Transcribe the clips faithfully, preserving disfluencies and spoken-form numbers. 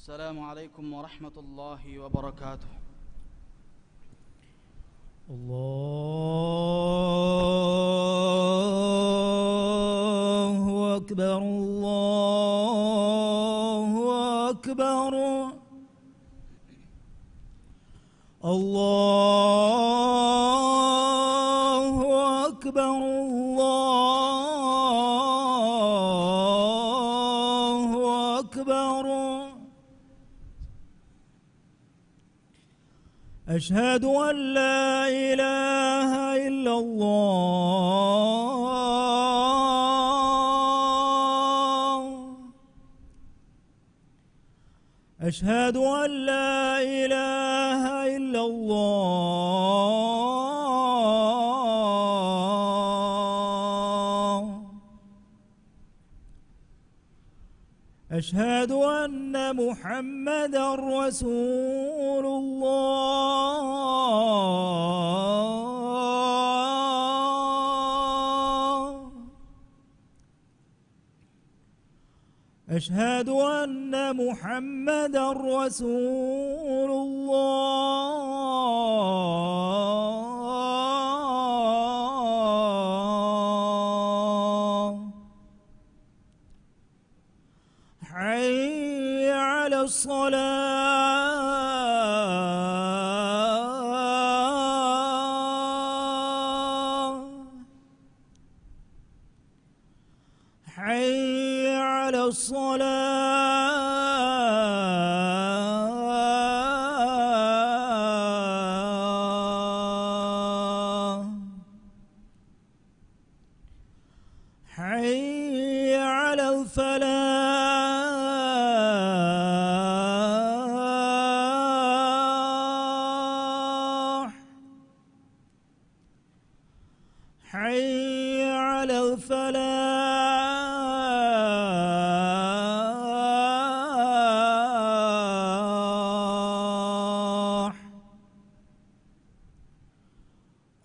السلام عليكم ورحمة الله وبركاته. الله أكبر، الله أكبر، الله أكبر، الله أكبر. أشهد أن لا إله إلا الله. أشهد أن لا إله إلا الله. أشهد أن محمدا رسول الله. أشهد أن محمدا رسول الله. حي على الصلاة. حي على الصلاة. حي على الفلاح. حي على الفلاح.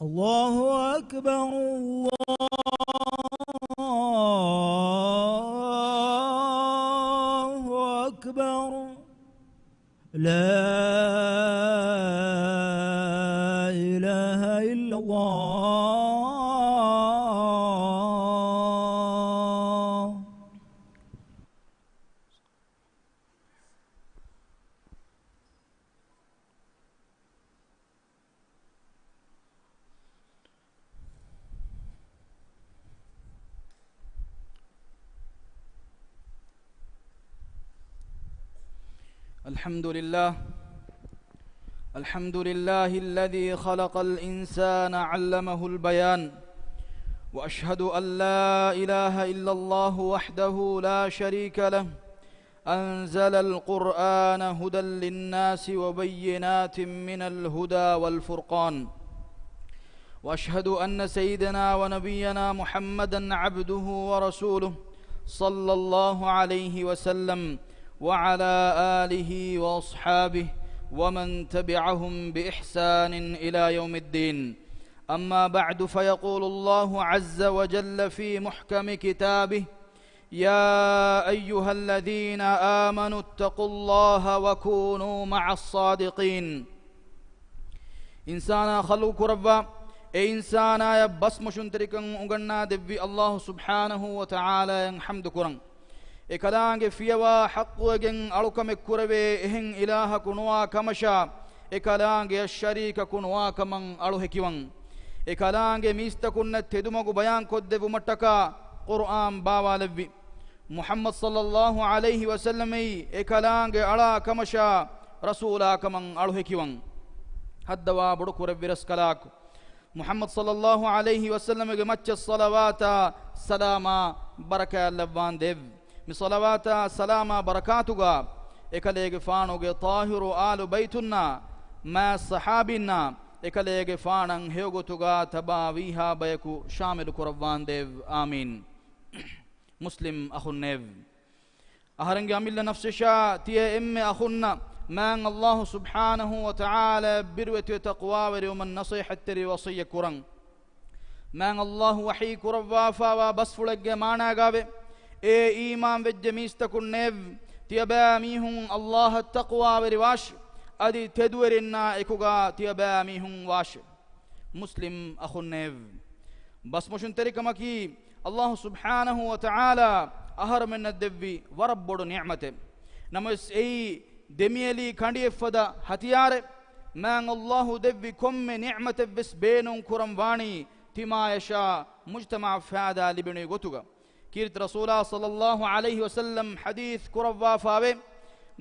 الله أكبر، الله أكبر. لا إله إلا الله. الحمد لله. الحمد لله الذي خلق الإنسان علمه البيان. وأشهد أن لا إله إلا الله وحده لا شريك له. أنزل القرآن هدى للناس وبينات من الهدى والفرقان. وأشهد أن سيدنا ونبينا محمدا عبده ورسوله صلى الله عليه وسلم وعلى آله وأصحابه ومن تبعهم بإحسان إلى يوم الدين. أما بعد، فيقول الله عز وجل في محكم كتابه: يا أيها الذين آمنوا اتقوا الله وكونوا مع الصادقين. އިންސާނާ ޚަލްޤު ކުރައްވާ، އެ އިންސާނާޔަށް ބަސްމޮށުންތެރިކަން އުނގަންނާ ދެއްވި އައްލާހު ސުބްޙާނަހޫ ވަތަޢާލާޔަށް ޙަމްދު ކުރަން. އެކަލާނގެ ފިޔަވާ ޙައްޤުވެގެން އަޅުކަމެއް ކުރެވޭ އެހެން އިލާހަކު ނުވާ ކަމަށާ، އެކަލާނގެއަށް ޝަރީކަކު ނުވާ ކަމަށް އަޅު ހެކިވަން. އެކަލާނގެ މީސްތަކުންނަށް ތެދުމަގު ބަޔާންކޮށްދެއްވުމަށްޓަކާ ޤުރްއާން ބާވާލެއްވި. މުޙައްމަދު ޞައްލައްލާހު ޢަލައިހި ވަސައްލަމައީ އެކަލާނގެ އަޅާ ކަމަށާ ރަސޫލާ ކަމަށް އަޅު ހެކިވަން. ހައްދަވާ ބޮޑު ކުރެއްވި ރަސްކަލާކޮ، މުޙައްމަދު ޞައްލައްލާހު ޢަލައިހި ވަސައްލަމަގެ މައްޗަށް ޞަލަވާތާ ސަލާމާ ބަރަކާތް ލައްވާން ދެއްވި. މި ޞަލަވާތާ ސަލާމާ ބަރަކާތުގާ އެކަލޭގެފާނުގެ ޠާހިރު އާލު ބައިތުންނާ، މާތް ޞަޙާބީންނާ، އެކަލޭގެފާނަށް ހެޔޮގޮތުގާ ތަބާވީހާ ބަޔަކު ޝާމިލު ކުރައްވާން ދެއްވި. އާމީން. މުސްލިމް އަޚުންނޭވެ! އަހަރެންގެ އަމިއްލަ ނަފްސަށާ ތިޔަ އެންމެ އަޚުންނަށް މާތް އައްލާހު ސުބްޙާނަހޫ ވަތަޢާލާ ބިރުވެތިވެ ތަޤްވާވެރިވުމަށް ނަޞޭޙަތްތެރި ވަޞިއްޔަތް ކުރަން. މާތް އައްލާހު ވަޙީ ކުރައްވާފާވާ ބަސްފުޅެއްގެ މާނާގާވެ، އޭ އީމާންވެއްޖެ މީސްތަކުންނޭވެ! ތިޔަބައިމީހުން ﷲ އަށް ތަޤްވާވެރިވާށި. އަދި ތެދުވެރިންނާ އެކުގާ ތިޔަބައިމީހުން ވާށި. މުސްލިމް އަޚުންނޭވެ! ބަސްމޮށުންތެރިކަމަކީ ﷲ ސުބްޙާނަހޫ ވަތަޢާލާ އަހަރުމެންނަށް ދެއްވި ވަރަށް ބޮޑު ނިޢުމަތެއް. ނަމަވެސް އެއީ ދެމިއެޅީ ކަނޑިއެއްފަދަ ހަތިޔާރެއް. މާތް ﷲ ދެއްވި ކޮންމެ ނިޢުމަތެއްވެސް ބޭނުން ކުރަން ވާނީ ތިމާޔަށާ މުޖްތަމަޢަށް ފައިދާ ލިބެނިވި ގޮތުގަ. ކީރިތި ރަސޫލާ ޞައްލައްލާހު ޢަލައިހި ވަސައްލަމް ޙަދީޘް ކުރައްވާފާވޭ،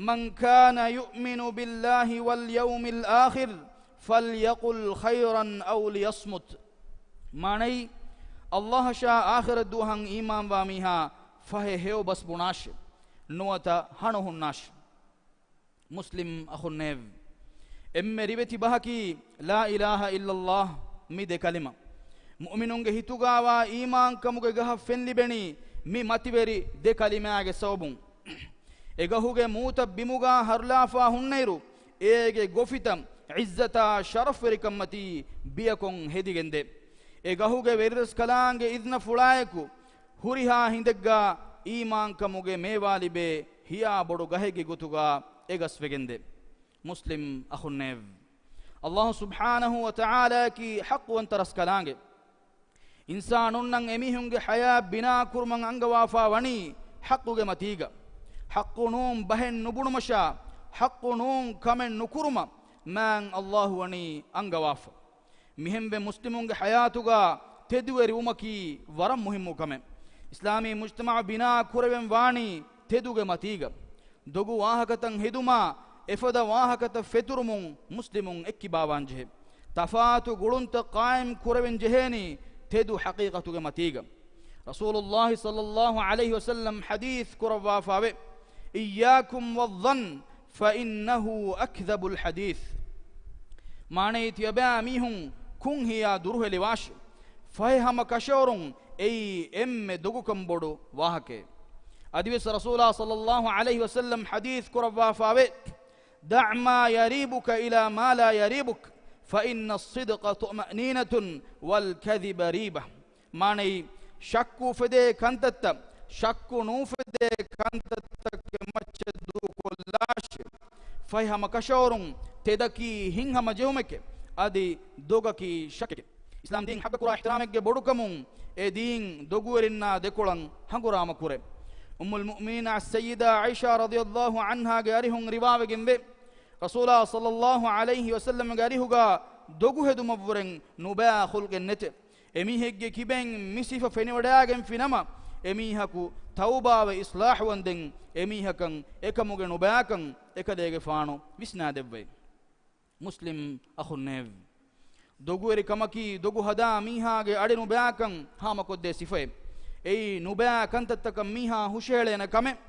"من كان يؤمن بالله واليوم الآخر فليقل خيرا أو ليصمت." މާނައީ، ﷲ އަށާ އާޚިރަތް ދުވަހަށް އީމާންވާ މީހާ ފަހެ ހެޔޮ ބަސް ބުނާށި، ނުވަތަ ހަނު ހުންނާށި. މުސްލިމް އަޚުންނޭވެ! އެންމެ ރިވެތި ބަހަކީ، لا إله إلا الله، މި ދެ ކަލިމަ. މުއުމިނުންގެ ހިތުގާވާ އީމާންކަމުގެ ގަހަށް ފެންލިބެނީ މި މަތިވެރި ދެ ކަލިމާގެ ސަބަބުން. އެ ގަހުގެ މޫތައް ބިމުގާ ހަރުލާފާ ހުންނައިރު، އޭގެ ގޮފިތައް ޢިއްޒަތާ ޝަރަފްވެރިކަންމަތީ ބިޔަކޮށް ހެދިގެންދޭ. އެ ގަހުގެ ވެރިރަސްކަލާނގެ އިޛްނަފުޅާއެކު، ހުރިހާ ހިނދެއްގާ އީމާންކަމުގެ މޭވާ ލިބޭ ހިޔާ ބޮޑު ގަހެއްގެ ގޮތުގާ އެ ގަސް ވެގެންދޭ. މުސްލިމް އަޚުންނޭވެ! ﷲ ސުބްޙާނަހޫ ވަތަޢާލާއަކީ ޙައްޤުވަންތަ ރަސްކަލާނގެ. އިންސާނުންނަށް އެމީހުންގެ ޙަޔާތް ބިނާ ކުރުމަށް އަންގަވާފާ ވަނީ ޙައްޤުގެ މަތީގަ. ޙައްޤު ނޫން ބަހެއް ނުބުނުމަށާ، ޙައްޤު ނޫން ކަމެއް ނުކުރުމަށް މާތް ﷲ ވަނީ އަންގަވާފަ. މިހެންވެ މުސްލިމުންގެ ޙަޔާތުގާ ތެދުވެރިވުމަކީ ވަރަށް މުހިއްމު ކަމެއް. އިސްލާމީ މުޖްތަމަޢު ބިނާ ކުރެވެން ވާނީ ތެދުގެ މަތީގަ. ދޮގު ވާހަކަތައް ހެދުމާ، އެފަދަ ވާހަކަތައް ފެތުރުމުން މުސްލިމުން އެއްކިބާވާންޖެހޭ. ތަފާތު ގުޅުންތައް ޤާއިމް ކުރެވެން ޖެހޭނީ ތެދު ޙަޤީޤަތުގެ މަތީގަ. ރަސޫލުﷲ ޞައްލައްލާހު ޢަލައިހި ވަސައްލަމް ޙަދީޘް ކުރައްވާފާވޭ، إياكم والظن فإنه أكذب الحديث. މާނައީ، ތިޔަބައިމީހުން ކުން ހިޔާ ދުރުހެލިވާށި. ފަހެ ހަމަ ކަށަވަރުން އެއީ އެންމެ ދޮގުކަން ބޮޑު ވާހަކައެއް. އަދިވެސް ރަސޫލާ ޞައްލައްލާހު ޢަލައިހި ވަސައްލަމް ޙަދީޘް ކުރައްވާފާވޭ، دع ما يريبك إلى ما لا يريبك، فإن الصدق طمأنينة والكذب ريبة. މާނައީ، ޝައްކު އުފެދޭ ކަންތައްތައް ޝައްކު ނުއުފެދޭ ކަންތައްތަކެއް މައްޗަށް ދޫކޮށްލާށޭ. ފަހެ ހަމަ ކަށަވަރުން ތެދަކީ ހިތްހަމަޖެހުމެކޭ، އަދި ދޮގަކީ ޝައްކެކޭ. އިސްލާމް ދީން ޙައްޤަކުރާ އިޙްތިރާމެއްގެ ބޮޑުކަމުން އެ ދީން ދޮގުވެރިންނާ ދެކޮޅަށް ހަނގުރާމަ ކުރޭ. އުއްމުލް މުއުމިނީން އައްސައްޔިދާ ޢާއިޝާ ރަޟިޔައްލާހު ޢަންހާގެ އަރިހުން ރިވާވެގެންވޭ، ރަސޫލާ ޞައްލައްލާހު ޢަލައިހި ވަސައްލަމްގެ އަރިހުގާ ދޮގުހެދުމަށްވުރެން ނުބައި ޚުލްޤެއް ނެތޭ. އެމީހެއްގެ ކިބައިން މި ސިފަ ފެނިވަޑައިގެންފި ނަމަ، އެމީހަކު ތައުބާވެ އިޞްލާޙުވަންދެން އެމީހަކަށް އެކަމުގެ ނުބައިކަން އެކަލޭގެފާނު ވިސްނާދެއްވައި. މުސްލިމް އަޚުންނޭވެ! ދޮގުވެރިކަމަކީ ދޮގު ހަދާ މީހާގެ އަޑިނުބައިކަން ހާމަކޮށްދޭ ސިފައެއް. އެއީ ނުބައި ކަންތައްތަކަށް މީހާ ހުށަހެޅޭނެ ކަމެއް.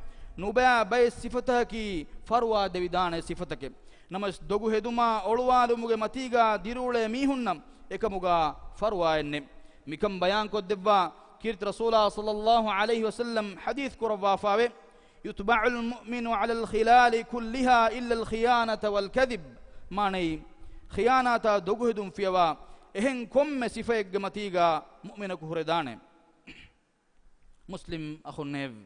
ނުބައި ބައެއް ސިފަތަކަކީ ފަރުވާ ދެވިދާނެ ސިފަތަކެއް. ނަމަވެސް ދޮގު ހެދުމާ އޮޅުވާލުމުގެ މަތީގާ ދިރިއުޅޭ މީހުންނަށް އެކަމުގާ ފަރުވާއެއް ނެތް. މިކަން ބަޔާންކޮށްދެއްވާ ކީރިތި ރަސޫލާ ޞައްލައްލާހު ޢަލައިހި ވަސައްލަމް ޙަދީޘް ކުރައްވާފާވޭ، يتبع المؤمن على الخلال كلها إلا الخيانة والكذب. މާނައީ، ޚިޔާނާތާ ދޮގުހެދުން ފިޔަވާ އެހެން ކޮންމެ ސިފައެއްގެ މަތީގާ މުއުމިނަކު ހުރެދާނެ. މުސްލިމް އަޚުންނޭވެ!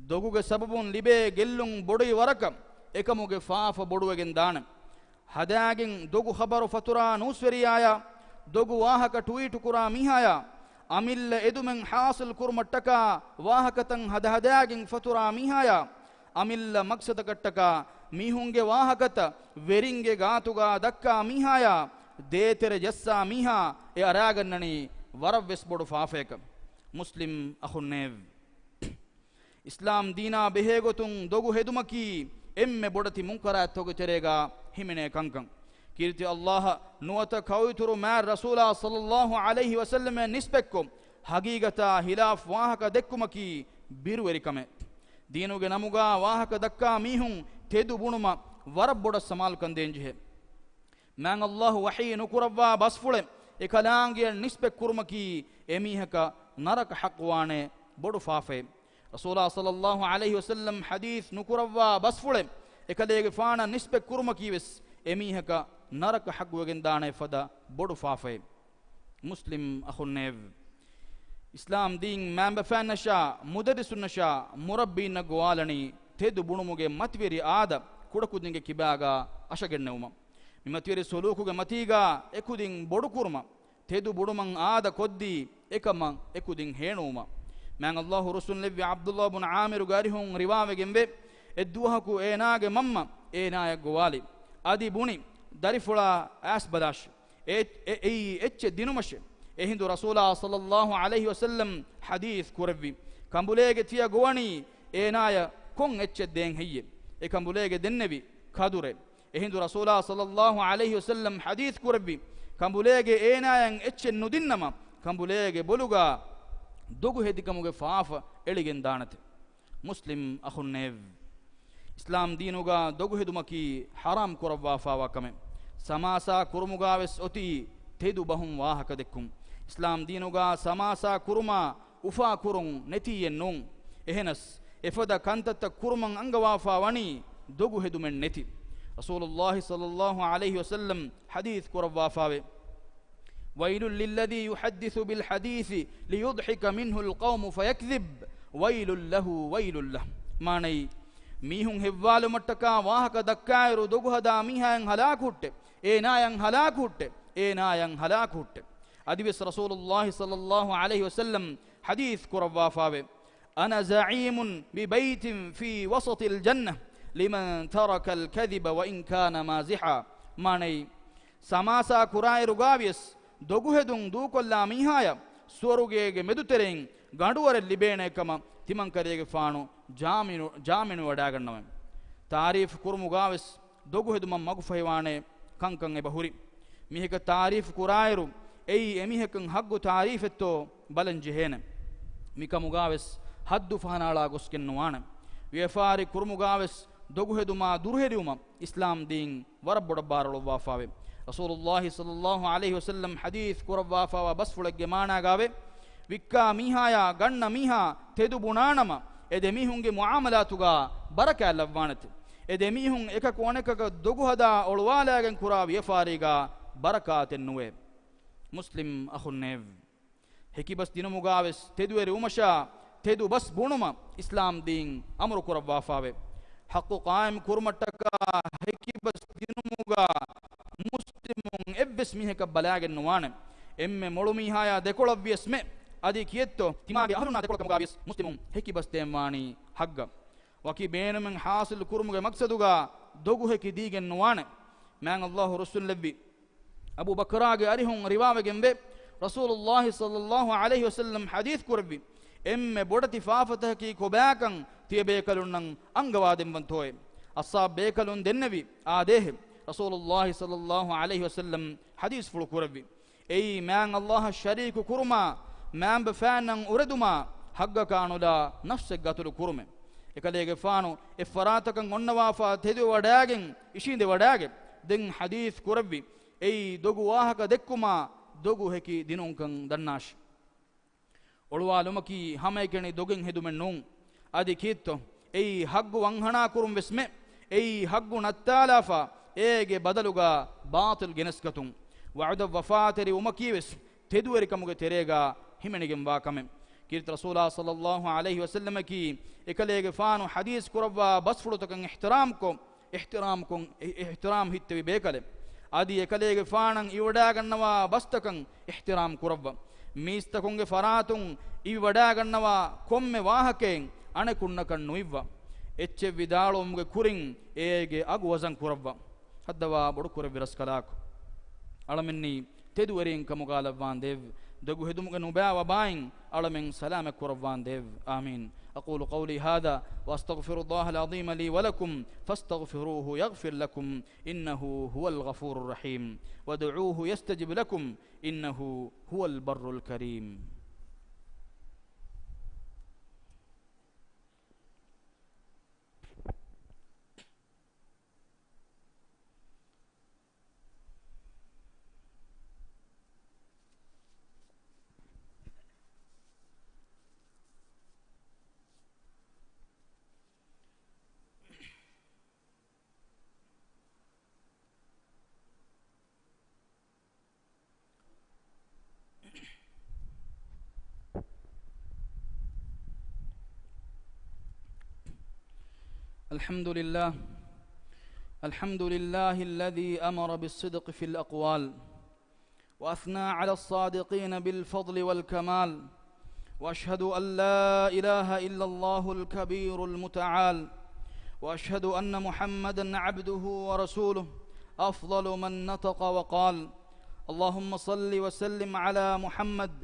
ދޮގުގެ ސަބަބުން ލިބޭ ގެއްލުން ބޮޑުވި ވަރަކަށް އެކަމުގެ ފާފަ ބޮޑުވެގެން ދާނެ. ހަދާގެން ދޮގު ޚަބަރު ފަތުރާ ނޫސްވެރިޔާޔާ، ދޮގު ވާހަކަ ޓުވީޓު ކުރާ މީހާޔާ، އަމިއްލަ އެދުމެއް ޙާޞިލް ކުރުމަށްޓަކާ ވާހަކަތައް ހަދަހަދާގެން ފަތުރާ މީހާޔާ، އަމިއްލަ މަޤްޞަދަކަށްޓަކާ މީހުންގެ ވާހަކަތައް ވެރިންގެ ގާތުގާ ދައްކާ މީހާޔާ، ދޭތެރެ ޖައްސާ މީހާ އެ އަރާގަންނަނީ ވަރަށްވެސް ބޮޑު ފާފަޔަކަށް. މުސްލިމް އަޚުންނޭވެ! އިސްލާމް ދީނާ ބެހޭގޮތުން ދޮގު ހެދުމަކީ އެންމެ ބޮޑެތި މުންކަރާތްތަކުގެ ތެރޭގާ ހިމެނޭ ކަންކަން. ކީރިތި ﷲ އަށް ނުވަތަ ކައުއިތުރު މާތް ރަސޫލާ ޞައްލައްލާހު ޢަލައިހި ވަސައްލަމަށް ނިސްބަތްކޮށް، ޙަޤީޤަތާ ޚިލާފް ވާހަކަ ދެއްކުމަކީ ބިރުވެރިކަމެއް. ދީނުގެ ނަމުގާ ވާހަކަ ދައްކާ މީހުން ތެދު ބުނުމަށް ވަރަށް ބޮޑަށް ސަމާލުކަން ދޭންޖެހޭ. މާތް ﷲ ވަޙީ ނުކުރައްވާ ބަސްފުޅެއް އެކަލާނގެއަށް ނިސްބަތް ކުރުމަކީ އެމީހަކަށް ނަރަކަ ޙައްޤުވާނެ ބޮޑު ފާފައެއް. ރަސޫލާ ޞައްލައްލާހު ޢަލައިހި ވަސައްލަމް ޙަދީޘް ނުކުރައްވާ ބަސްފުޅެއް އެކަލޭގެފާނަށް ނިސްބަތް ކުރުމަކީވެސް އެމީހަކަށް ނަރަކަ ޙައްޤުވެގެންދާނެ ފަދަ ބޮޑު ފާފައެއް. މުސްލިމް އަޚުންނޭވެ! އިސްލާމް ދީން މައިންބަފައިންނަށާ، މުދައްރިސުންނަށާ، މުރައްބީންނަށް ގޮވާލަނީ ތެދު ބުނުމުގެ މަތިވެރި އާދަ ކުޑަކުދިންގެ ކިބާގާ އަށަގެންނެވުމަށް، މި މަތިވެރި ސުލޫކުގެ މަތީގާ އެކުދިން ބޮޑުކުރުމަށް، ތެދު ބުނުމަށް އާދަ ކޮށްދީ އެކަމަށް އެކުދިން ހޭނުވުމަށް. މާތް ﷲ ރުއްސުންލެއްވި ޢަބްދުﷲ ބުން ޢާމިރުގެ އަރިހުން ރިވާވެގެންވޭ، އެއްދުވަހަކު އޭނާގެ މަންމަ އޭނާޔަށް ގޮވާލި. އަދި ބުނި، ދަރިފުޅާ އައިސްބަލާށި. އެ، އެ، އެއީ އެއްޗެއް ދިނުމަށެ. އެހިނދު ރަސޫލާ ޞައްލައްލާހު ޢަލައިހި ވަސައްލަމް ޙަދީޘް ކުރެއްވި، ކަނބުލޭގެ ތިޔަ ގޮވަނީ އޭނާޔަށް ކޮން އެއްޗެއް ދޭން ހެއްޔެވެ؟ އެ ކަނބުލޭގެ ދެންނެވި ކަދުރެއް. އެހިނދު ރަސޫލާ ޞައްލައްލާހު ޢަލައިހި ވަސައްލަމް ޙަދީޘް ކުރެއްވި، ކަނބުލޭގެ އޭނާޔަށް އެއްޗެއް ނުދިންނަމަ، ކަނބުލޭގެ ބޮލުގާ ދޮގު ހެދިކަމުގެ ފާފަ އެޅިގެން ދާނެތެ. މުސްލިމް އަޚުންނޭވެ! އިސްލާމް ދީނުގާ ދޮގު ހެދުމަކީ ޙަރާމް ކުރައްވާފާވާ ކަމެއް. ސަމާސާ ކުރުމުގާވެސް އޮތީ ތެދު ބަހުން ވާހަކަ ދެއްކުން. އިސްލާމް ދީނުގާ ސަމާސާ ކުރުމާ އުފާ ކުރުން ނެތީއެއް ނޫން. އެހެނަސް، އެފަދަ ކަންތައްތައް ކުރުމަށް އަންގަވާފާ ވަނީ ދޮގު ހެދުމެއް ނެތި. ރަސޫލުﷲ ޞައްލައްލާހު ޢަލައިހި ވަސައްލަމް ޙަދީޘް ކުރައްވާފާވޭ، ويل للذي يحدث بالحديث ليضحك منه القوم فيكذب، ويل له، ويل له. މާނައީ، މީހުން ހެއްވާލުމަށްޓަކާ ވާހަކަ ދައްކާއިރު ދޮގުހަދާ މީހާއަށް ހަލާކު ހުއްޓެ، އޭނާއަށް ހަލާކު ހުއްޓެ، އޭނާއަށް ހަލާކު ހުއްޓެ. އަދިވެސް ރަސޫލުﷲ ޞައްލައްލާހު ޢަލައިހި ވަސައްލަމް ޙަދީޘް ކުރައްވާފާވޭ، أنا زعيم ببيت في وسط الجنة لمن ترك الكذب وإن كان مازحا. މާނައީ، ސަމާސާ ކުރާއިރުގާވިޔަސް، ދޮގުހެދުން ދޫކޮށްލާ މީހާޔަށް ސުވަރުގޭގެ މެދުތެރެއިން ގަނޑުވަރެއް ލިބޭނޭ ކަމަށް ތިމަންކަލޭގެފާނު ޖާމިނު، ޖާމިނުވެވަޑައިގަންނަވަން. ތާރީފް ކުރުމުގާވެސް ދޮގުހެދުމަށް މަގުފަހިވާނޭ ކަންކަން އެބަހުރި. މީހަކަށް ތާރީފް ކުރާއިރު، އެއީ އެމީހަކަށް ހައްގު ތާރީފެއްތޯ ބަލަން ޖެހޭނެ. މިކަމުގާވެސް ހައްދު ފަހަނައަޅާ ގޮސްގެން ނުވާނެ. ވިޔަފާރި ކުރުމުގާވެސް ދޮގުހެދުމާ ދުރުހެލިވުމަށް އިސްލާމް ދީން ވަރަށް ބޮޑަށް ބާރުއަޅުއްވާފާވޭ. ރަސޫލުﷲ ޞައްލައްލާހު ޢަލައިހި ވަސައްލަމް ޙަދީޘް ކުރައްވާފާވާ ބަސްފުޅެއްގެ މާނާގާވޭ، ވިއްކާ މީހާޔާ ގަންނަ މީހާ ތެދު ބުނާނަމަ، އެ ދެމީހުންގެ މުޢާމަލާތުގާ ބަރަކާތް ލައްވާނެތެ. އެ ދެމީހުން އެކަކު އަނެކަކަށް ދޮގުހަދާ އޮޅުވާލާގެން ކުރާ ވިޔަފާރީގާ ބަރަކާތެއް ނުވޭ. މުސްލިމް އަޚުންނޭވެ! ހެކިބަސް ދިނުމުގާވެސް ތެދުވެރިވުމަށާ، ތެދު ބަސް ބުނުމަށް އިސްލާމް ދީން އަމުރު ކުރައްވާފާވޭ. ޙައްޤު ޤާއިމް ކުރުމަށްޓަކާ ހެކިބަސް ދިނުމުގާ މުސްލިމުން އެއްވެސް މީހަކަށް ބަލާގެން ނުވާނެ. އެންމެ މޮޅު މީހާޔާ ދެކޮޅަށްވިޔަސް މެ، އަދި ކިއެއްތޯ ތިމާގެ އަހުލުންނާ ދެކޮޅަކަމުގާވިޔަސް މުސްލިމުން ހެކިބަސް ދޭންވާނީ ހައްގަށް. ވަކި ބޭނުމެއް ޙާޞިލު ކުރުމުގެ މަޤްޞަދުގާ ދޮގު ހެކި ދީގެން ނުވާނެ. މާތް ﷲ ރުއްސުންލެއްވި އަބޫ ބަކްރާގެ އަރިހުން ރިވާވެގެންވޭ، ރަސޫލުﷲ ޞައްލައްލާހު ޢަލައިހި ވަސައްލަމް ޙަދީޘް ކުރެއްވި، އެންމެ ބޮޑެތި ފާފަތަކަކީ ކޮބާކަން ތިޔަބޭކަލުންނަށް އަންގަވާދެންވަންތޯއޭ؟ އަޞްޙާބު ބޭކަލުން ދެންނެވި އާދޭހެއް ރަސޫލުﷲ ޞައްލައްލާހު ޢަލައިހި ވަސައްލަމް ޙަދީޘްފުޅު ކުރެއްވި. އެއީ މާތް ﷲއަށް ޝަރީކު ކުރުމާ، މާބަފައިންނަށް އުރެދުމާ، ޙައްޤަކާ ނުލާ ނަފްސެއް ގަތުލު ކުރުމެއް. އެކަލޭގެފާނު އެއްފަރާތަކަށް އޮންނަވާފާ ތެދުވެވަޑައިގެން، އިށީނދެވަޑައިގެން ދެން ޙަދީޘް ކުރެއްވި. އެއީ ދޮގު ވާހަކަ ދެއްކުމާ، ދޮގު ހެކި ދިނުންކަން ދަންނާށި. އޮޅުވާލުމަކީ ހަމައެކަނި ދޮގެއް ހެދުމެއް ނޫން. އަދި ކީއްތޯ؟ އެއީ ޙައްޤު ވަންހަނާ ކުރުން ވެސް މެ. އެއީ ޙައްޤު ނައްތާލާފާ، އޭގެ ބަދަލުގާ ބާޠިލް ގެނެސްގަތުން. ވަޢުދަށް ވަފާތެރި ވުމަކީ ވެސް ތެދުވެރިކަމުގެ ތެރޭގާ ހިމެނިގެންވާ ކަމެއް. ކީރިތި ރަސޫލާ ޞައްލައްލާހު ޢަލައިހި ވަސައްލަމަކީ އެކަލޭގެފާނު ޙަދީޘް ކުރައްވާ ބަސްފުޅުތަކަށް އިޙްތިރާމްކޮށް، އިޙްތިރާމްކޮށް، އި-، އިޙްތިރާމް ހިއްތެވި ބޭކަލެއް. އަދި އެކަލޭގެފާނަށް އިވިވަޑައިގަންނަވާ ބަސްތަކަށް އިޙްތިރާމް ކުރައްވަ. މީސްތަކުންގެ ފަރާތުން އިވިވަޑައިގަންނަވާ ކޮންމެ ވާހަކައެއް އަނެކުންނަކަށް ނުއިއްވަ. އެއްޗެއް ވިދާޅުވުމުގެ ކުރިން އޭގެ އަގު ވަޒަން ކުރައްވަ. ހައްދަވާ ބޮޑު ކުރެއްވި ރަސްކަލާކޮ. އަޅަމެންނީ ތެދުވެރިން ކަމުގާ ލައްވާނދޭވެ. ދޮގު ހެދުމުގެ ނުބައި ވަބާއިން އަޅަމެން ސަލާމަތް ކުރައްވާނދޭވެ. آمين. أقول قولي هذا وأستغفر الله العظيم لي ولكم فاستغفروه يغفر لكم إنه هو الغفور الرحيم وادعوه يستجب لكم إنه هو البر الكريم. الحمد لله. الحمد لله الذي أمر بالصدق في الأقوال، وأثنى على الصادقين بالفضل والكمال، وأشهد أن لا إله إلا الله الكبير المتعال، وأشهد أن محمدا عبده ورسوله، أفضل من نطق وقال. اللهم صل وسلم على محمد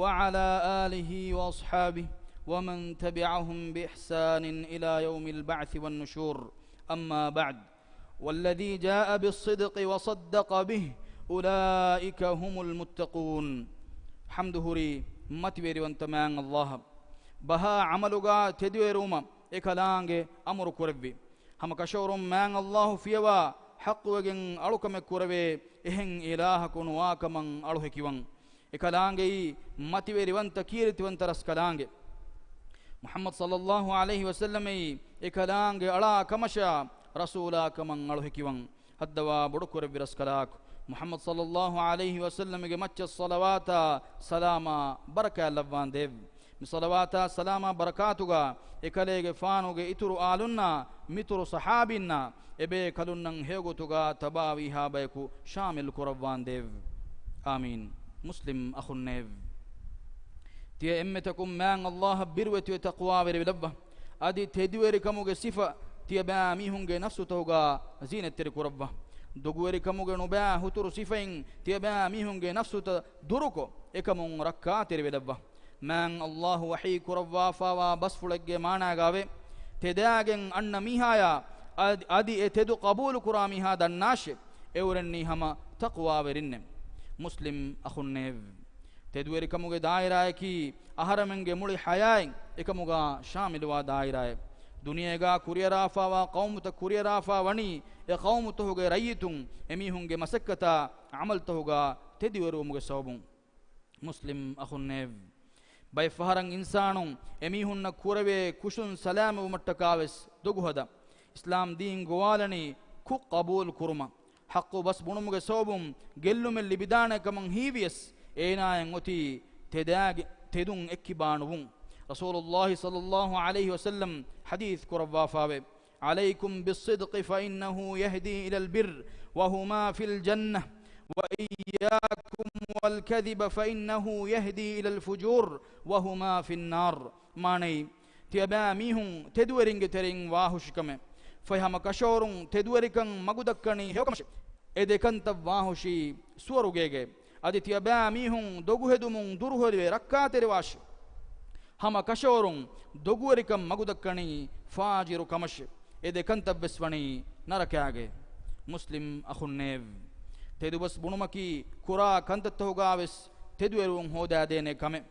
وعلى آله وأصحابه ومن تبعهم بإحسان إلى يوم البعث والنشور. أما بعد، والذي جاء بالصدق وصدق به أولئك هم المتقون. ޙަމްދު ހުރީ މަތިވެރިވަންތަ މާތް ﷲ އަށް. ބަހާ ޢަމަލުގާ ތެދުވެރިވުމަށް އެކަލާނގެ އަމުރު ކުރެއްވި. ހަމަ ކަށަވަރުން މާތް ﷲ ފިޔަވާ ޙައްޤުވެގެން އަޅުކަމެއް ކުރެވޭ، އެހެން އިލާހަކު ނުވާކަމަށް އަޅުހެކިވަން. އެކަލާނގެއީ މަތިވެރިވަންތަ ކީރިތިވަންތަ ރަސްކަލާނގެ. މުޙައްމަދު ޞައްލައްލާހު ޢަލައިހި ވަސައްލަމައީ އެކަލާނގެ އަޅާ ކަމަށާ ރަސޫލާ ކަމަށް އަޅުހެކިވަން. ހައްދަވާ ބޮޑުކުރެއްވި ރަސްކަލާކު، މުޙައްމަދު ޞައްލައްލާހު ޢަލައިހި ވަސައްލަމަގެ މައްޗަށް ޞަލަވާތާ ސަލާމާ ބަރަކާތް ލައްވާނދޭވެ. މި ޞަލަވާތާ ސަލާމާ ބަރަކާތުގާ އެކަލޭގެފާނުގެ އިތުރު އާލުންނާ މިތުރު ޞަޙާބީންނާ އެބޭކަލުންނަށް ހެޔޮގޮތުގާ ތަބާވީހާ ބަޔަކު ޝާމިލް ކުރައްވާނދޭވެ. އާމީން. މުސްލިމް އަޚުންނޭވެ! ތިޔަ އެންމެތަކުން މާތް ﷲ އަށް ބިރުވެތިވެ ތަޤްވާވެރިވެލައްވާ. އަދި ތެދުވެރިކަމުގެ ސިފަ ތިޔަބައިމީހުންގެ ނަފްސުތަކުގާ ޒީނަތްތެރި ކުރައްވާ. ދޮގުވެރިކަމުގެ ނުބައި ހުތުރު ސިފައިން ތިޔަބައިމީހުންގެ ނަފްސުތައް ދުރުކޮށް، އެކަމުން ރައްކާތެރިވެލައްވާ. މާތް ﷲ ވަޙީ ކުރައްވާފާވާ ބަސްފުޅެއްގެ މާނާގާވޭ، ތެދާގެން އަންނަ މީހާޔާ އަދި، އަދި އެ ތެދު ޤަބޫލު ކުރާ މީހާ ދަންނާށޭ، އެއުރެންނީ ހަމަ ތަޤްވާވެރިންނޭ. މުސްލިމް އަޚުންނޭވެ! ތެދުވެރިކަމުގެ ދާއިރާއަކީ އަހަރެމެންގެ މުޅި ޙަޔާތް އެކަމުގާ ޝާމިލުވާ ދާއިރާއެއް. ދުނިޔޭގާ ކުރިއަރާފާވާ ޤައުމުތައް ކުރިއަރާފާ ވަނީ އެ ޤައުމުތަހުގެ ރައްޔިތުން އެމީހުންގެ މަސައްކަތާ ޢަމަލުތަހުގާ ތެދުވެރިވުމުގެ ސަބަބުން. މުސްލިމް އަޚުންނޭވެ! ބައެއް ފަހަރަށް އިންސާނުން އެމީހުންނަށް ކުރެވޭ ކުށުން ސަލާމަތްވުމަށްޓަކާވެސް ދޮގުހަދާ. އިސްލާމް ދީން ގޮވާލަނީ ކުށް ޤަބޫލު ކުރުމަށް. ޙައްޤު ބަސް ބުނުމުގެ ސަބަބުން ގެއްލުމެއް ލިބިދާނެ ކަމަށް ހީވިޔަސް، އޭނާއަށް އޮތީ ތެދާގެ، ތެދުން އެއްކިބާ ނުވުން. ރަސޫލުﷲ ޞައްލައްލާހު ޢަލައިހި ވަސައްލަމް ޙަދީޘް ކުރައްވާފާވޭ، عليكم بالصدق فإنه يهدي إلى البر وهما في الجنة، وإياكم والكذب فإنه يهدي إلى الفجور وهما في النار. މާނައީ، ތިޔަބައިމީހުން ތެދުވެރިންގެ ތެރެއިން ވާހުށިކަމެއް. ފަހެ ހަމަ ކަށަވަރުން ތެދުވެރިކަން މަގުދައްކަނީ ހެޔޮކަމަށޭ. އެ ދެކަންތައް ވާހުށީ ސުވަރުގޭގައި. އަދި ތިޔަބައިމީހުން ދޮގުހެދުމުން ދުރުހެލިވެ ރައްކާތެރިވާށޭ. ހަމަ ކަށަވަރުން ދޮގުވެރިކަން މަގުދައްކަނީ ފާޖިރު ކަމަށޭ. އެ ދެކަންތައްވެސް ވަނީ ނަރަކާގައި. މުސްލިމް އަޚުންނޭވެ! ތެދުބަސް ބުނުމަކީ ކުރާ ކަންތައްތަހުގާވެސް ތެދުވެރިވުން ހޯދާދޭނެ ކަމެއް.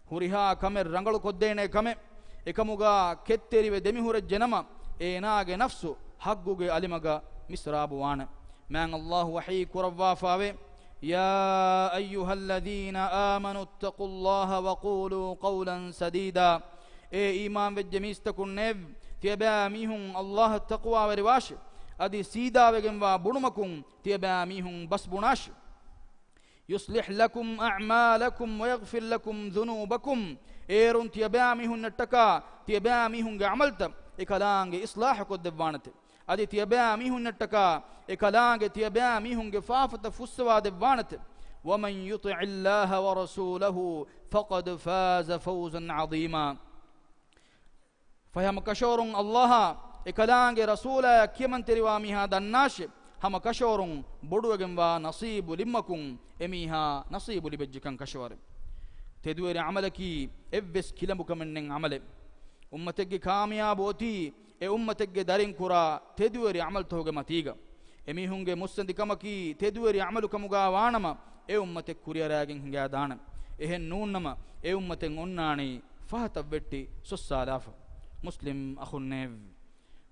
ހުރިހާ ކަމެއް ރަނގަޅުކޮށްދޭނެ ކަމެއް. އެކަމުގާ ކެތްތެރިވެ ދެމިހުރެއްޖެނަމަ، އޭނާގެ ނަފްސު ޙައްޤުގެ އަލިމަގަށް މިސްރާބުވާނެ. މާތް ﷲ ވަޙީ ކުރައްވާފާވޭ، يا أيها الذين آمنوا اتقوا الله وقولوا قولا سديدا. އޭ އީމާންވެއްޖެ މީސްތަކުންނޭވެ! ތިޔަބައިމީހުން ﷲ އަށް ތަޤްވާވެރިވާށޭ. އަދި ސީދާވެގެންވާ ބުނުމަކުން ތިޔަބައިމީހުން ބަސް ބުނާށޭ. يصلح لكم أعمالكم ويغفر لكم ذنوبكم. އޭރުން ތިޔަބައިމީހުންނަށްޓަކާ ތިޔަބައިމީހުންގެ ޢަމަލުތައް އެކަލާނގެ އިޞްލާޙު ކޮށްދެއްވާނެތެ. އަދި ތިޔަބައިމީހުންނަށްޓަކާ އެކަލާނގެ ތިޔަބައިމީހުންގެ ފާފަތައް ފުއްސަވާދެއްވާނެތެ. ومن يطع الله ورسوله فقد فاز فوزا عظيما. ފަހެ ހަމަ ކަށަވަރުން ﷲ އާ އެކަލާނގެ ރަސޫލާއަށް ކިޔަމަންތެރިވާ މީހާ ދަންނާށޭ، ހަމަ ކަށަވަރުން ބޮޑުވެގެންވާ ނަޞީބު ލިބުމަކުން އެމީހާ ނަޞީބު ލިބެއްޖެކަން ކަށަވަރެއް. ތެދުވެރި ޢަމަލަކީ އެއްވެސް ކިލަނބުކަމެއް ނެތް ޢަމަލެއް. އުއްމަތެއްގެ ކާމިޔާބު އޮތީ އެ އުއްމަތެއްގެ ދަރިން ކުރާ ތެދުވެރި ޢަމަލުތަކުގެ މަތީގަ. އެމީހުންގެ މުއްސަނދިކަމަކީ ތެދުވެރި ޢަމަލު ކަމުގާ ވާނަމަ، އެ އުއްމަތެއް ކުރިއަރާގެން ހިނގާދާނެ. އެހެން ނޫންނަމަ، އެ އުއްމަތެއް އޮންނާނީ ފަހަތަށް ވެއްޓި ސޮއްސާލާފަ. މުސްލިމް އަޚުންނޭވެ!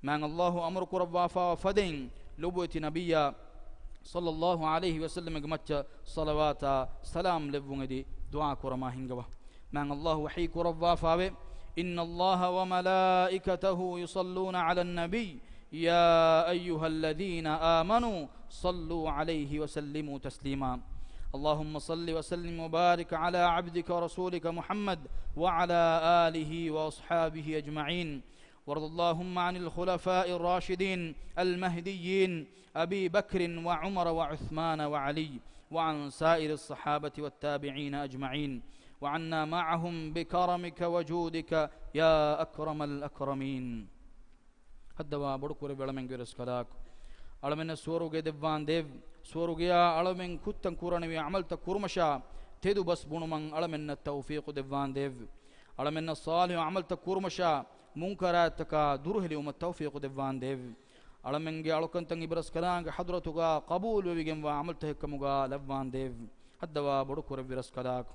މާތް ﷲ އަމުރު ކުރައްވާފާވާ ފަދައިން، ލޮބުވެތި ނަބިއްޔާ ޞައްލައްލާހު ޢަލައިހި ވަސައްލަމަގެ މައްޗަށް ޞަލަވާތާ ސަލާމް ލެއްވުން އެދި ދުޢާ ކުރަމާ ހިންގަވާ. މާތް ﷲ ވަޙީ ކުރައްވާފާވޭ، إن الله وملائكته يصلون على النبي يا أيها الذين آمنوا صلوا عليه وسلموا تسليما. اللهم صل وسلم وبارك على عبدك ورسولك محمد وعلى آله وأصحابه أجمعين. وارض اللهم عن الخلفاء الراشدين المهديين أبي بكر وعمر وعثمان وعلي وعن سائر الصحابة والتابعين أجمعين وعنا معهم بكرمك وجودك يا أكرم الأكرمين. ހައްދަވާ ބޮޑުކުރެއްވި އަޅަމެންގެ ރަސްކަލާކޮ، އަޅަމެންނަށް ސުވަރުގެ ދެއްވާނދޭވް. ސުވަރުގެޔާ އަޅަމެން ކުށްތައް ކުރަނިވި ޢަމަލްތައް ކުރުމަށާ ތެދު ބަސް ބުނުމަށް އަޅަމެންނަށް ތައުފީޤު ދެއްވާނދޭވް. އަޅަމެންނަށް ޞާލިޙު ޢަމަލްތައް ކުރުމަށާ މުންކަރާތްތަކާ ދުރުހެލިވުމަށް ތައުފީޤު ދެއްވާނދޭވް. އަޅަމެންގެ އަޅުކަންތައް އިބަރަސްކަލާނގެ ޙަޟްރަތުގާ ޤަބޫލުވެވިގެންވާ ޢަމަލްތަކެއްކަމުގާ ލައްވާނދޭވް. ހައްދަވާ ބޮޑުކުރެއްވި ރަސްކަލާކޮ،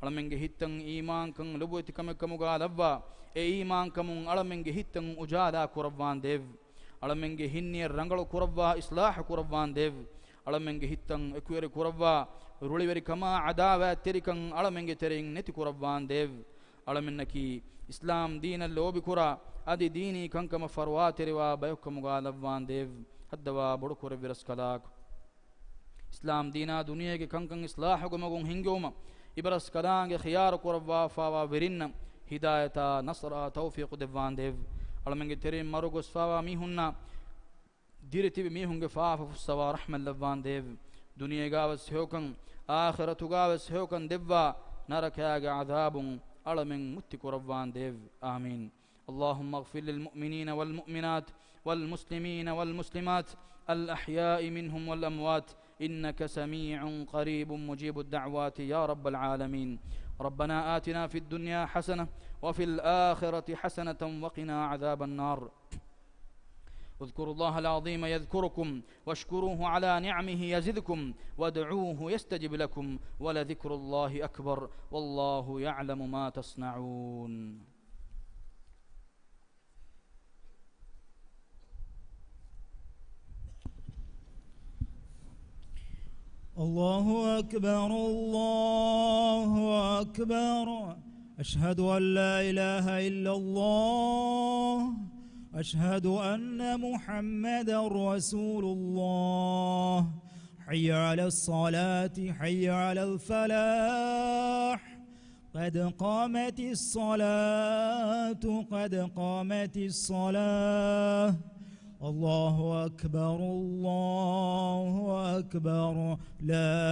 އަޅަމެންގެ ހިތްތައް އީމާންކަން ލޮބުވެތިކަމެއްކަމުގާ ލައްވާ، އެ އީމާންކަމުން އަޅަމެންގެ ހިތްތައް އުޖާލާ ކުރައްވާނދޭވް. އަޅަމެންގެ ހިތްނިޔަތް ރަނގަޅު ކުރައްވާ، އިޞްލާޙު ކުރައްވާނދޭވް. އަޅަމެންގެ ހިތްތައް އެކުވެރި ކުރައްވާ، ރުޅިވެރިކަމާ ޢަދާވާތްތެރިކަން އަޅަމެންގެ ތެރެއިން ނެތި ކުރައްވާނދޭވް. އަޅަމެންނަކީ އިސްލާމް ދީނަށް ލޯބިކުރާ، އަދި ދީނީ ކަންކަމަށް ފަރުވާތެރިވާ ބަޔަކުކަމުގާ ލައްވާނދޭވް. ހައްދަވާ ބޮޑުކުރެއްވި ރަސްކަލާކޮ، އިސްލާމް ދީނާ ދުނިޔޭގެ ކަންކަން އިޞްލާޙުގެ މަގުން ހިންގެވުމަށް އިބަރަސްކަލާނގެ ޚިޔާރު ކުރައްވާފާވާ ވެރިންނަށް ހިދާޔަތާ ނަޞްރާ ތައުފީޤު ދެއްވާނދޭވް. އަޅަމެންގެ ތެރެއިން މަރުގޮސްފާވާ މީހުންނާ ދިރިތިބި މީހުންގެ ފާފަ ފުއްސަވާ ރަޙްމަތް ލައްވާނދޭވް. ދުނިޔޭގާވެސް ހެޔޮކަން، އާޚިރަތުގާވެސް ހެޔޮކަން ދެއްވާ، ނަރަކާގެ ޢަޛާބުން އަޅަމެން މުއްތި ކުރައްވާނދޭވް. އާމީން. اللهم اغفر للمؤمنين والمؤمنات والمسلمين والمسلمات الأحياء منهم والأموات إنك سميع قريب مجيب الدعوات يا رب العالمين. ربنا آتنا في الدنيا حسنة وفي الآخرة حسنة وقنا عذاب النار. اذكروا الله العظيم يذكركم واشكروه على نعمه يزدكم وادعوه يستجب لكم ولذكر الله أكبر والله يعلم ما تصنعون. الله أكبر، الله أكبر. أشهد أن لا إله إلا الله. أشهد أن محمدا رسول الله. حي على الصلاة، حي على الفلاح. قد قامت الصلاة، قد قامت الصلاة. الله أكبر، الله أكبر. لا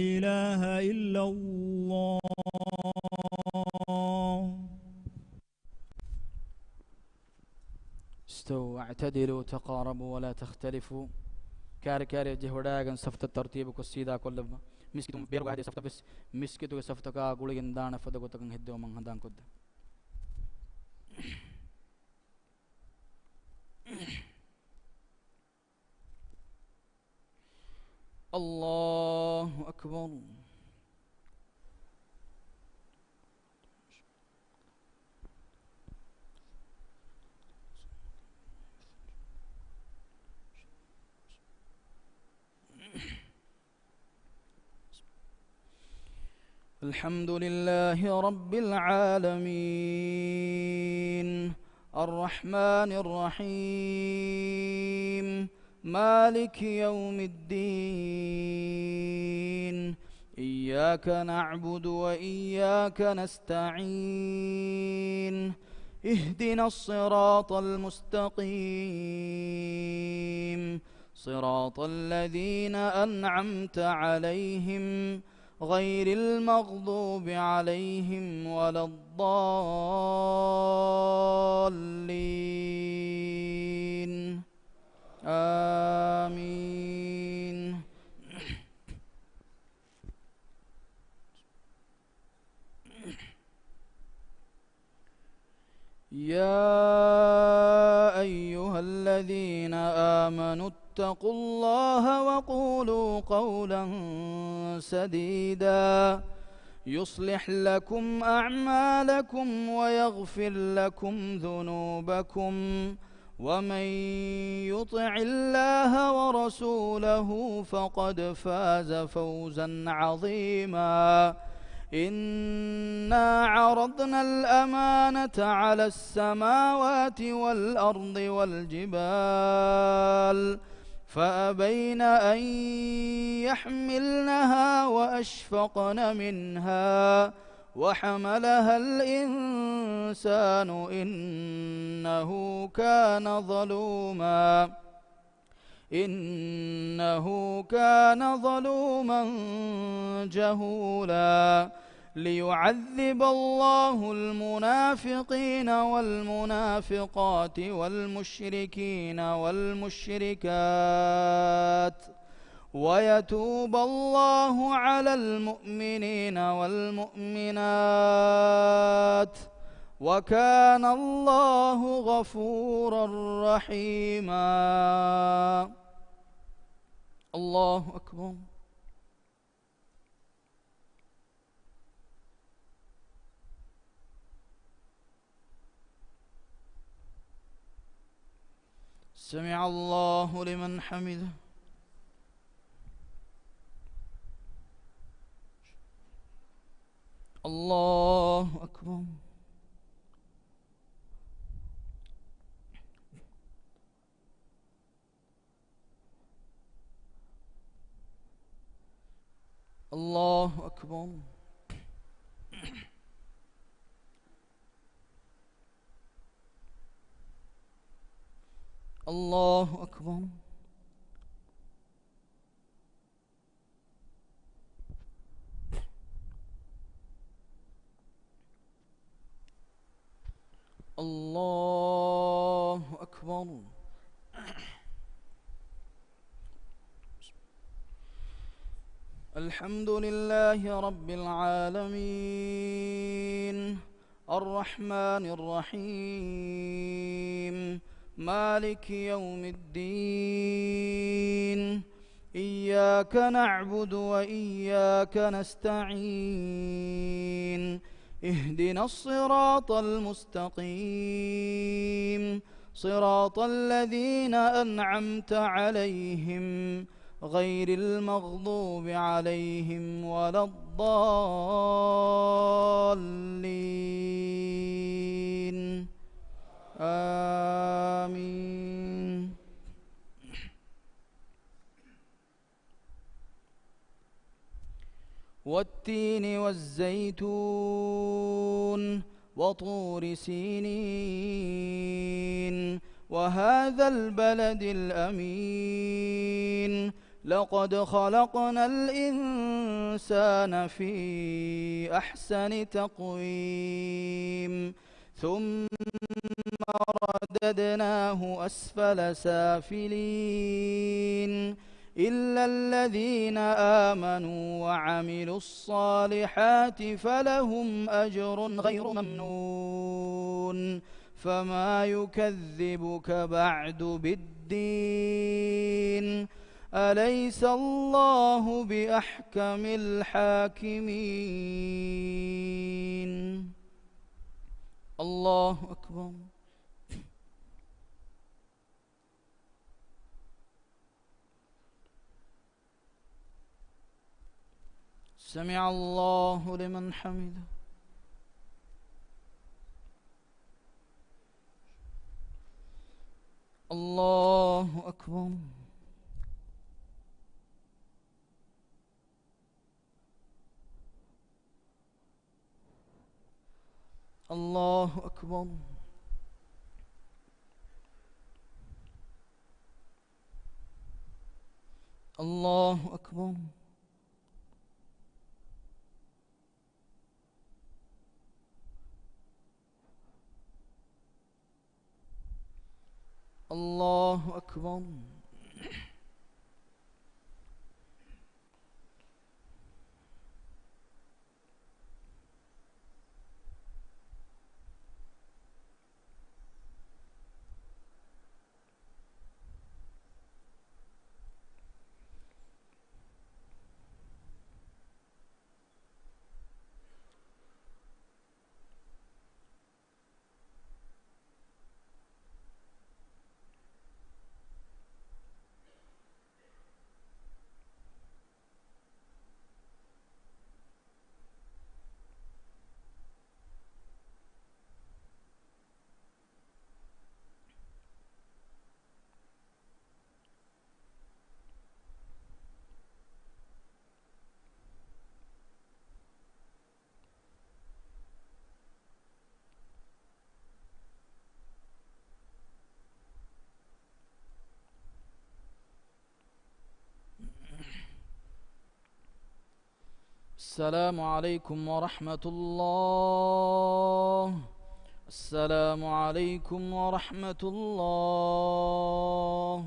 إله إلا الله. استووا واعتدلوا وتقاربوا ولا تختلفوا. ކާރި ކާރި ޖެހިވަޑައިގެން ސަފުތައް ތަރުތީބުކޮށް ސީދާ ކޮށްލައްވާ. މިސްކިތުން ބޭރުގަ ހެދި ސަފުތައް ވެސް މިސްކިތުގެ ސަފުތަކާ ގުޅިގެން ދާނެ ފަދަ ގޮތަކަށް ހެއްދެވުމަށް ހަނދާންކޮށްދޭ. الله أكبر. الحمد لله رب العالمين. الرحمن الرحيم. مالك يوم الدين. إياك نعبد وإياك نستعين. اهدنا الصراط المستقيم. صراط الذين أنعمت عليهم غير المغضوب عليهم ولا الضالين. آمين. يا أيها الذين آمنوا اتقوا الله وقولوا قولا سديدا يصلح لكم أعمالكم ويغفر لكم ذنوبكم ومن يطع الله ورسوله فقد فاز فوزا عظيما. إنا عرضنا الأمانة على السماوات والأرض والجبال فأبين أن يحملنها وأشفقن منها وحملها الإنسان إنه كان ظلوما إنه كان ظلوما جهولا. ليعذب الله المنافقين والمنافقات والمشركين والمشركات ويتوب الله على المؤمنين والمؤمنات وكان الله غفورا رحيما. الله أكبر. سمع الله لمن حمده. الله أكبر. الله أكبر. الله أكبر. الله أكبر. الحمد لله رب العالمين. الرحمن الرحيم. مالك يوم الدين. إياك نعبد وإياك نستعين. اهدنا الصراط المستقيم. صراط الذين أنعمت عليهم غير المغضوب عليهم ولا الضالين. آمين. والتين والزيتون وطور سينين وهذا البلد الأمين. لقد خلقنا الإنسان في أحسن تقويم. ثم رددناه أسفل سافلين. إلا الذين آمنوا وعملوا الصالحات فلهم أجر غير ممنون. فما يكذبك بعد بالدين. أليس الله بأحكم الحاكمين. الله أكبر. سمع الله لمن حمده. الله أكبر. الله أكبر. الله أكبر. الله أكبر. السلام عليكم ورحمة الله. السلام عليكم ورحمة الله.